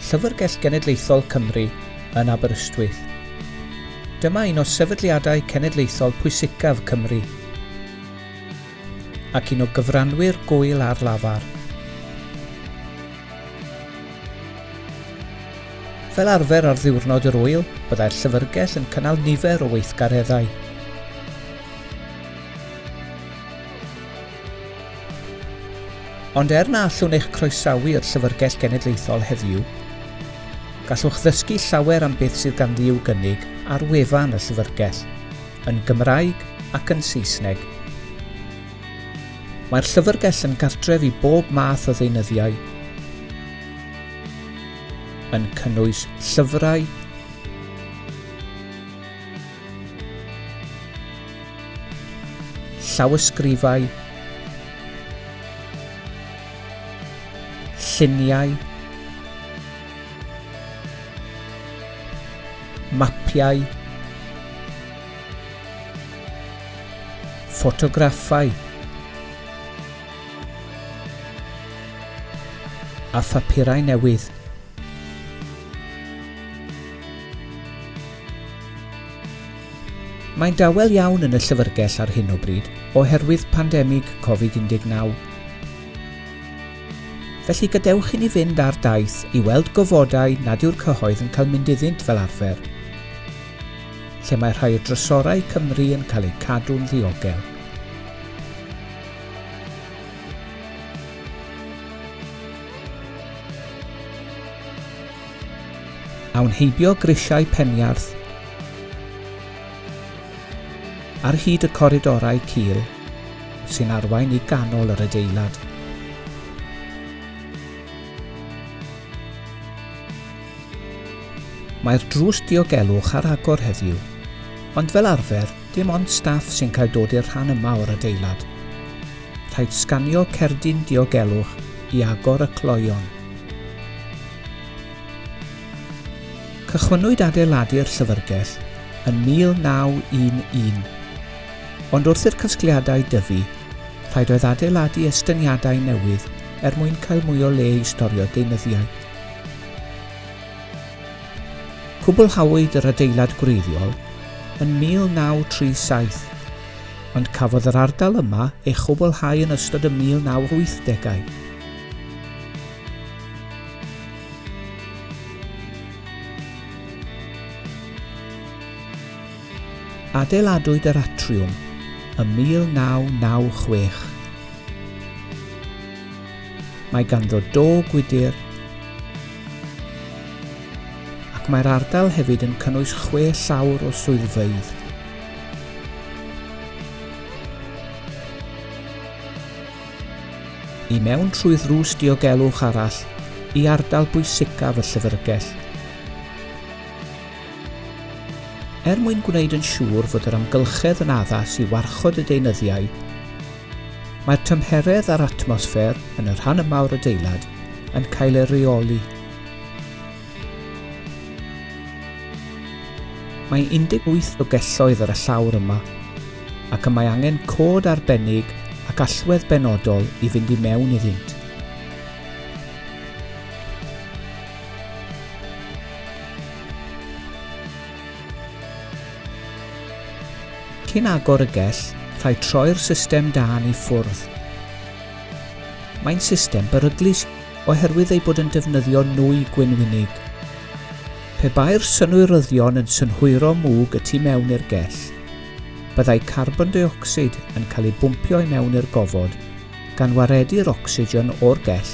Llyfrgell Genedlaethol Cymru yn Aberystwyth. Dyma un o sefydliadau cenedlaethol pwysicaf Cymru ac un o gyfranwyr Gŵyl ar Lafar. Fel arfer ar ddiwrnod yr ŵyl, byddai'r llyfrgell yn cynnal nifer o weithgareddau. Ond er na allwn eich croesawu i'r Llyfrgell Genedlaethol heddiw, gallwch ddysgu llawer am beth sydd ganddi i'w gynnig ar wefan y Llyfrgell, yn Gymraeg ac yn Saesneg. Mae'r Llyfrgell yn gartref i bob math o ddeunyddiau, yn cynnwys llyfrau, llawysgrifau, lluniau, mapiau, ffotograffau a phapurau newydd. Mae'n dawel iawn yn y llyfrgell ar hyn o bryd oherwydd pandemig Covid 19. Felly gadewch i ni fynd ar daith i weld gofodau nad yw'r cyhoedd yn cael mynd iddynt fel arfer, lle mae rhai o drysorau Cymru yn cael eu cadw'n ddiogel. Awn heibio grisiau Peniarth ar hyd y coridorau cul sy'n arwain i ganol yr adeilad. Mae'r drws diogelwch ar agor heddiw, ond fel arfer, dim ond staff sy'n cael dod i'r rhan yma o'r adeilad. Rhaid sganio cerdyn diogelwch i agor y cloeon. Cychwynnwyd adeiladu'r llyfrgell yn 1911, ond wrth i'r casgliadau dyfu, rhaid oedd adeiladu estyniadau newydd er mwyn cael mwy o le i storio deunyddiau. Cwblhawyd yr adeilad gwreiddiol yn 1937, ond cafodd yr ardal yma ei chwblhau yn ystod y 1980au. Adeiladwyd yr atriwm ym 1996. Mae ganddo do gwydr ac mae'r ardal hefyd yn cynnwys chwe llawr o swyddfeydd. I mewn trwy ddrws diogelwch arall i ardal bwysicaf y llyfrgell. Er mwyn gwneud yn siŵr fod yr amgylchedd yn addas i warchod y deunyddiau, mae'r tymheredd a'r atmosffer yn y rhan yma o'r adeilad yn cael ei reoli. Mae 18 o gelloedd ar y llawr yma, ac y mae angen cod arbennig ac allwedd benodol i fynd i mewn iddynt. Cyn agor y gell, rhaid troi'r system dân i ffwrdd. Mae'n system beryglus oherwydd ei bod yn defnyddio nwy gwenwynig. Pe bai'r synwyryddion yn synhwyro mwg y tu mewn i'r gell, byddai carbon deuocsid yn cael ei bwmpio i mewn i'r gofod, gan waredu'r ocsigen o'r gell,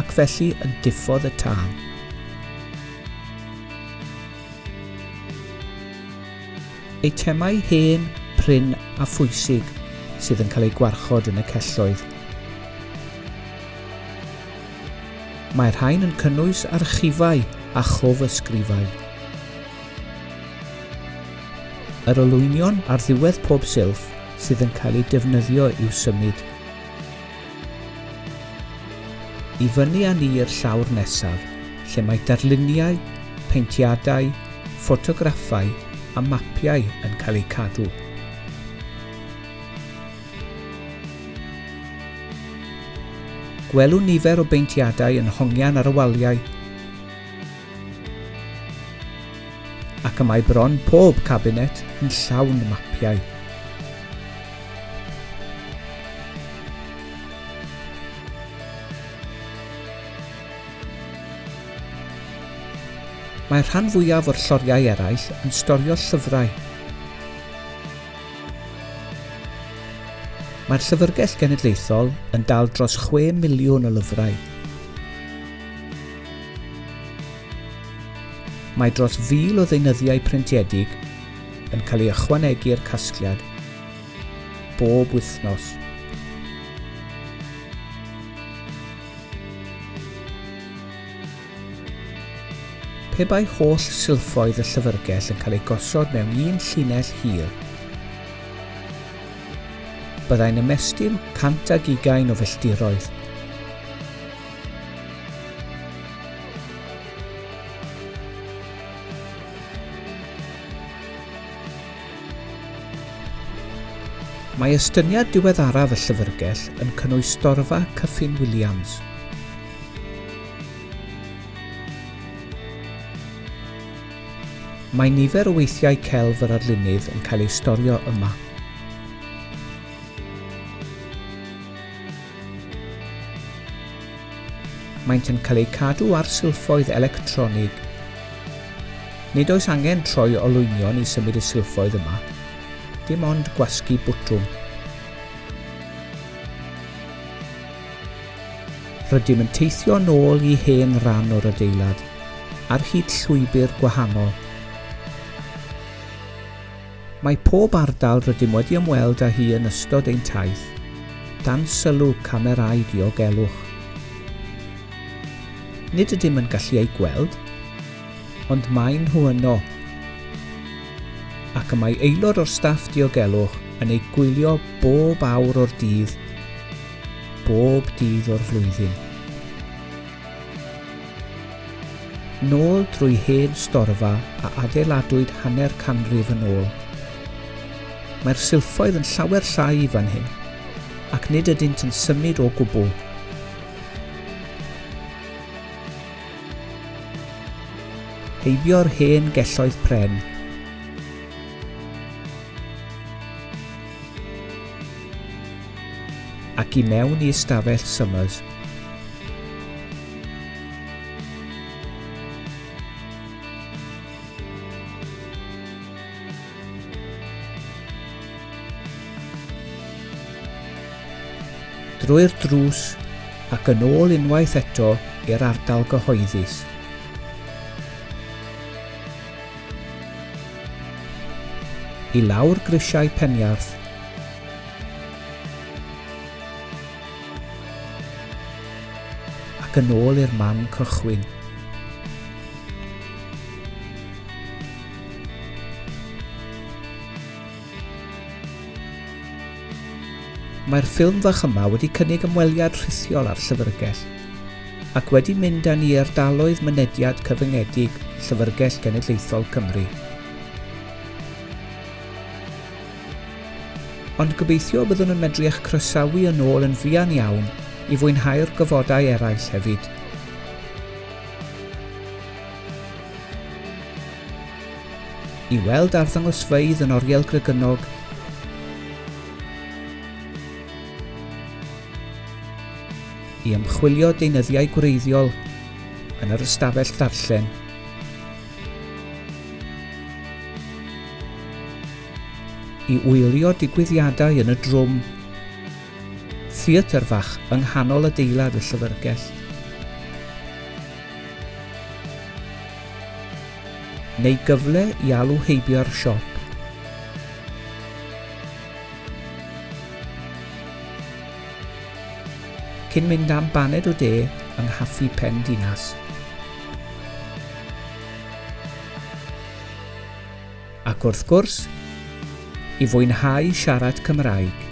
ac felly yn diffodd y tân. Eitemau hen, prin a phwysig sydd yn cael eu gwarchod yn y celloedd. Mae'r rhain yn cynnwys archifau a chofysgrifau. Yr olwynion ar ddiwedd pob silff sydd yn cael eu defnyddio i'w symud. I fyny â ni i'r llawr nesaf, lle mae darluniau, peintiadau, ffotograffau a mapiau yn cael eu cadw. Gwelwn nifer o beintiadau yn hongian ar y waliau, ac y mae bron pob cabinet yn llawn mapiau. Mae'r rhan fwyaf o'r lloriau eraill yn storio llyfrau. Mae'r Llyfrgell Genedlaethol yn dal dros 6 miliwn o lyfrau. Mae dros 1,000 o ddeunyddiau printiedig yn cael ei ychwanegu i'r casgliad bob wythnos. Pe bai holl silffoedd y llyfrgell yn cael eu gosod mewn un llinell hir, byddai'n ymestyn 120 o filltiroedd. Mae estyniad diweddaraf y llyfrgell yn cynnwys storfa Kyffin Williams. Mae nifer o weithiau celf yr arlunydd yn cael eu storio yma. Maent yn cael eu cadw ar silffoedd electronig. Nid oes angen troi olwynion i symud y silffoedd yma, dim ond gwasgu botwm. Rydym yn teithio yn ôl i hen ran o'r adeilad, ar hyd llwybr gwahanol. Mae pob ardal rydym wedi ymweld â hi yn ystod ein taith, dan sylw camerâu diogelwch. Nid ydym yn gallu eu gweld, ond maen nhw yno, ac y mae aelod o'r staff diogelwch yn eu gwylio bob awr o'r dydd, bob dydd o'r flwyddyn. Nôl drwy hen storfa a adeiladwyd hanner canrif yn ôl. Mae'r silffoedd yn llawer llai fan hyn, ac nid ydynt yn symud o gwbl. Heibio'r hen gelloedd pren, ac i mewn i ystafell Summers. Drwy'r drws ac yn ôl unwaith eto i'r ardal gyhoeddus. I lawr grisiau Peniarth ac yn ôl i'r man cychwyn. Mae'r ffilm fach yma wedi cynnig ymweliad rhithiol â'r llyfrgell, ac wedi mynd â ni i ardaloedd mynediad cyfyngedig Llyfrgell Genedlaethol Cymru. Ond gobeithio y byddwn yn medru eich croesawu yn ôl yn fuan iawn i fwynhau'r gofodau eraill hefyd. I weld arddangosfeydd yn Oriel Gregynog, i ymchwilio deunyddiau gwreiddiol yn yr ystafell ddarllen, i wylio digwyddiadau yn y drwm, theatr fach yng nghanol adeilad y llyfrgell. Neu gyfle i alw heibio'r siop. Cyn mynd am baned o de yng nghaffi Pen Dinas. Ac wrth gwrs, i fwynhau siarad Cymraeg.